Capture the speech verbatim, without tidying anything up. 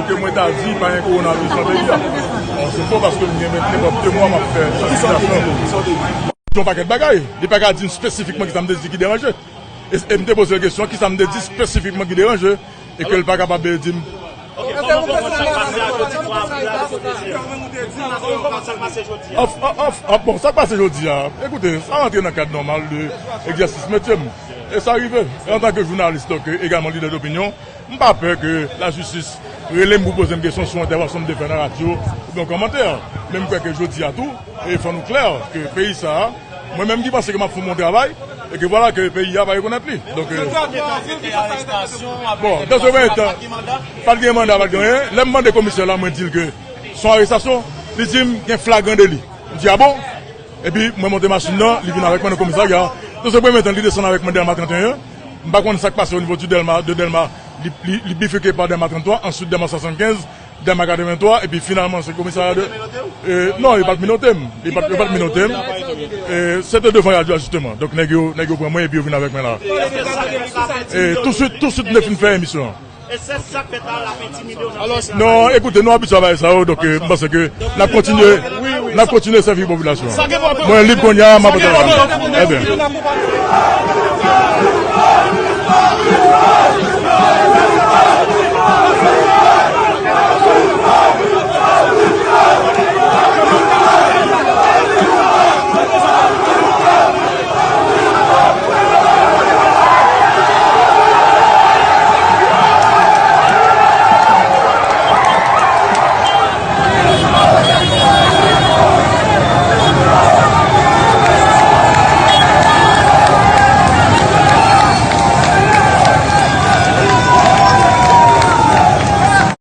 Ke mwen ta di pa gen kowonaviris nan peyi a. Bon, se fo paske m gen nenpòt de mwa m ap fè sansibilizasyon. Yon pakèt bagay. Li pa ka di m espesifikman kisa m te di ki deranje. E, e m te poze l kesyon, kisa m te di espesifikman ki deranje, e ke l pa kapab di m. Of, of, of, of, bon, sa k pase jodi a, ekoute, sa rantre nan kad nòmal de egzèsis metye m. E sa rive. E antanke jounalis, donk, egalman lidè dopinyon, m pa pè ke lajistis rele m pou poze m kesyon sou entèvansyon m te fè nan radyo oubyen yon kòmantè. Men m kwè ke jodi a tou, e fò nou klè ke peyi sa a, mwen menm ki panse ke m ap fè yon bon travay, e ke vwala ke peyi a pa rekonèt li. Donk, e, bon, dan se premye tan, pa t gen manda, pa t gen anyen. Lè m mande komisè la, mwen di l ke se yon arestasyon, li di m gen flagran deli. M di, a bon? Epi mwen monte machin nan, li vin avèk mwen nan komisarya. Nan se premye tan, li desann avèk mwen Dèlma trannteyen. M pa konn sa k pase onivo di Dèlma, de Dèlma, li, li, li bifike pa Dèlma tranntwa, answit Dèlma swasannkenz, Dèlma katrevenntwa, epi finalman se komisarya de, e, non, yo pa t menote m. Yo pa t, yo pa t menote m. E, se te devan radyo a, jisteman. Donk, nèg yo, nèg yo pran mwen epi yo vin avèk mwen la. E, touswit, touswit, m te fin fè emisyon an. Non, ekoute, nou abitye a bagay sa yo, donk, e, m panse ke n ap kontinye, n ap kontinye sèvi popilasyon an. Mwen lib kounye a, m ap antre. Ebyen.